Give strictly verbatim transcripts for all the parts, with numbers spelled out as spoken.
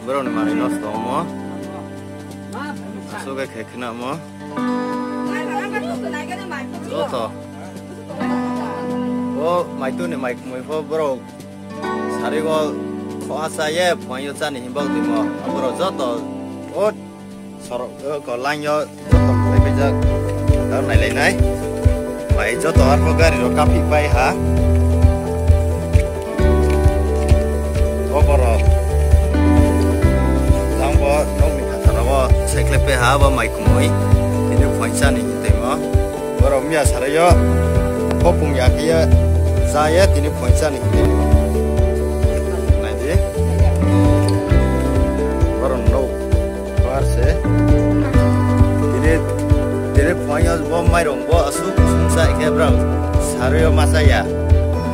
Borok ni manwi nosto omo. Aswk khe khe khwnamo. Joto. O maitu ni mai khumui pho borok sari o khoha cha ye phuaio chani hinba twi mo. Borok joto o sorok o ko line o joto khlai paijak. Dar nai lai nai. Bai joto arpho gari rok kaphi pai ha. O borok. Tangbo nokni phataro o cycle pe ha bo mai kumui. Tini phaisa ni hintai mo. Borok miya sarayo. Khopung ya kiya. Jaya tini phaisa ni hintai mo. Nai di. Borok nok. Bar se. Tini, tini phaio bo mairong bo aswk sungsa khe bwrang sarwi o ma chaya.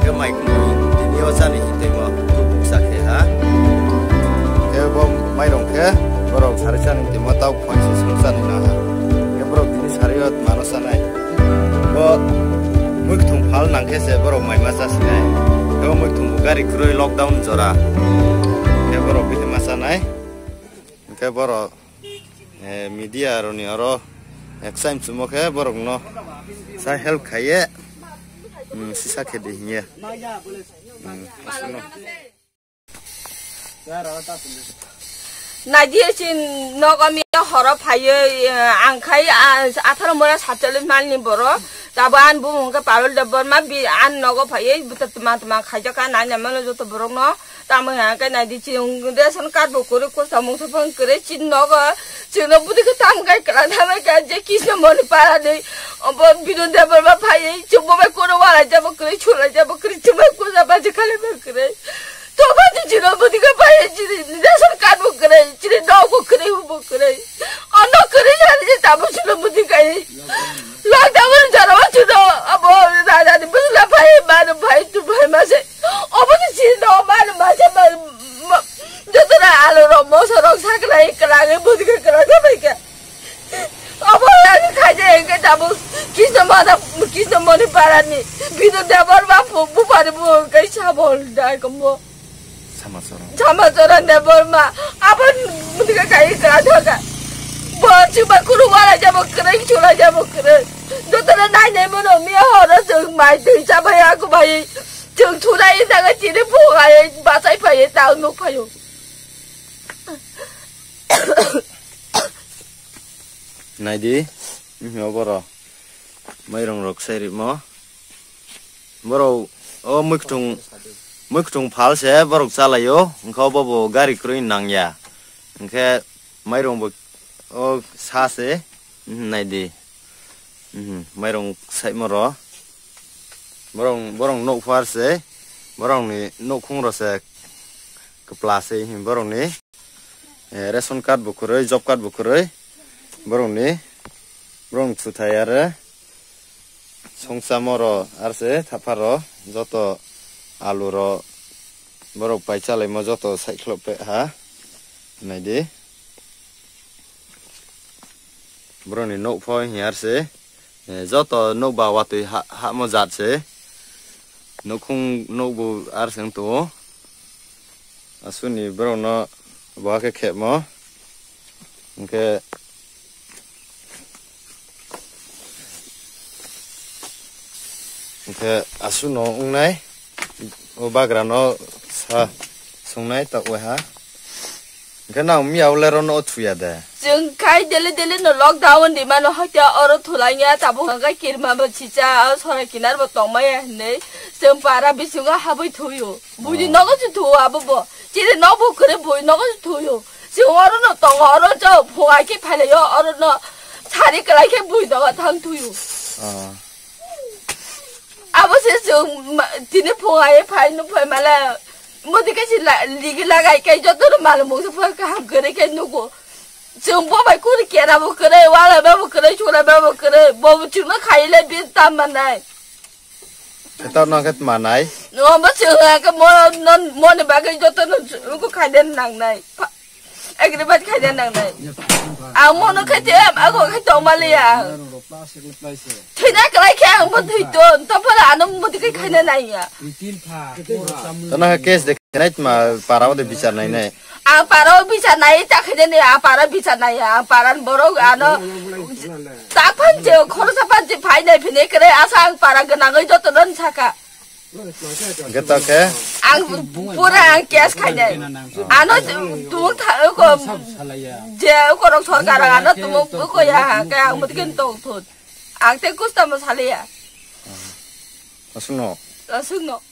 Khe mai kumui tini o chani hinwi bo tubuk sa khe ha. Khe bo mairong khe borok sarwi chani timo tau phai se sungsa ni na ha. Khe borok tini sarwi o mano sanai. Bo mwkhthung phal nang khe se borok mai ma cha sinai. Khe bo mwkhthung bo gari kwrwi lockdown jora. Khe borok bini ma sanai. Hingke borok, eh, media roni oro eksa imchumo khe borokno sa help khaiye, mm, sisa khe di hiye. Mm, aswkno. Naidi chin nogo mi horo phaiye, eh, ang khai, ah, atharo mora satchallis malni borok. Tabo an bumung khe Parul Debbarma bi an nogo phaiye, buta tuma tuma khaijak ka nai nai mano joto borokno. Tamo ya khe naidi chwng ration card bo kwrwi, kosta mungsa phang kwrwi, chini nogo chwngno bwtwi khe tam kai kwlai tamo khe je Krishna Moni para de obo Bidun Debbarma phaiye, chwngbo bai kono walai jabo kwrwi, chulai jabo kwrwi, chwngbo kosa baji khali bai kwrwi. Toba di chwngno bwtwi khe phaiye, chini ration card bo kwrwi, chini nogo kwrwi, bo kwrwi. Ono kwrwi jani je tamo chwngno bwtwi kai. Lockdown jora o chwngno abo raja ni bwsla phaiye, mano phai tu phai ma se. Obo ni chini no mano ma se ma, ma, joto na alu rok, moso rok, sakla e kwlangwi bwtwi khe kwlangsa bai khe. Obo ani khaide hingke tabuk Krishna Mada, Krishna Moni parani Bidun Debbarma bu, bupari bu hingke sabol dai kombo. Samachara. Samachara Debbarma. Abo bwtwi khe kai kwlangsa kha. Bo chuba kuru wala jabo kwrwi, chula jabo kwrwi. Dotore nai nai mono miya horo chwng mai twi chabai aku bai. Chwng thunai jaga chini phungai bachai phaiye tang nuk phaio. Naidi, mhm, o borok mairong rok sai rimo. Borok o mwkhwtwng, mwkhwtwng phal se borok chalaio, wngkha obo bo gari kwrwi nangya. Hwnkhe mairong bo o sa se, mhm, naidi. Mhm, mairong saimo ro. Borok, borok nukphar se, borokni nukhung ro se kwpla se, borokni. Eh, ration card bo kwrwi, job card bo kwrwi, borokni, borokni thuthai are songchamo ro, are se thapha ro, joto alu ro, borok pai chalaimo joto saikhlo pe ha, naidi. Borokni nukpho hiya are se. Eh, joto nokba watwi ha-, hamo jat se. Nukhung nokbo ar se wng tongo. Aswkni borokno bo hakhe khemo. Hwnkhe, hwnkhe aswkno wngnai. O bagrano sa songnai ta waiha. Hwnkhe nang miya ulero no thuya de. Chwng khai dele dele no lockdown di mano hakhe oro thulangya tabuk hwnkhe kirma bo chicha o sora kinar bo tongmaya hinwi. Chwng para bisingo habwi thuyo. Bui di nogo se thuo abo bo. Chini nok bo kwrwi bui nogo se thuyo. Chwng oro no tongo oro cho phunga khe phailaio oro no sari kwlai khe bui nogo thang thuyo. Ah. Abo se chwng ma-, tini phunga ye phai nuk phai mala. Modi kaisa la-, ligi lagai kai joto no mal mungsa pha kaham kwrwi kai nugo. Chwng bo bai kuri kera bo kwrwi, wala ba bo kwrwi, chura ba bo kwrwi, bo bo chwngno khai le bi tam manai. Khe tor no khe manai. No bo chwng ha khe mo, non, mo ni bagwi joto no chwng ko khai den nangnai. Pha-, agreement khai den nangnai. Ang mo no khai te, ang ko khai tong mali ya. Thina kwlai khe ang bo thwi ton, to phala ano modi kai khaina nai ya. Tana ha case de khenai ma para o de bichar nai nai. Ang para o bichar nai, ta khainani ang para bichar nai, ang para borok ano tak phan je, khoroksa phan je phai nai phine kre asa ang para gwnangwi joto non saka. Hwnkhe to khe? Ang pura ang case khainai. Ano tumung tha ko je ko rok sorkar ano tumung ko ya ha khe ang mutkin tong thun. Ang te kusta mo saliya. Aswkno? Aswkno.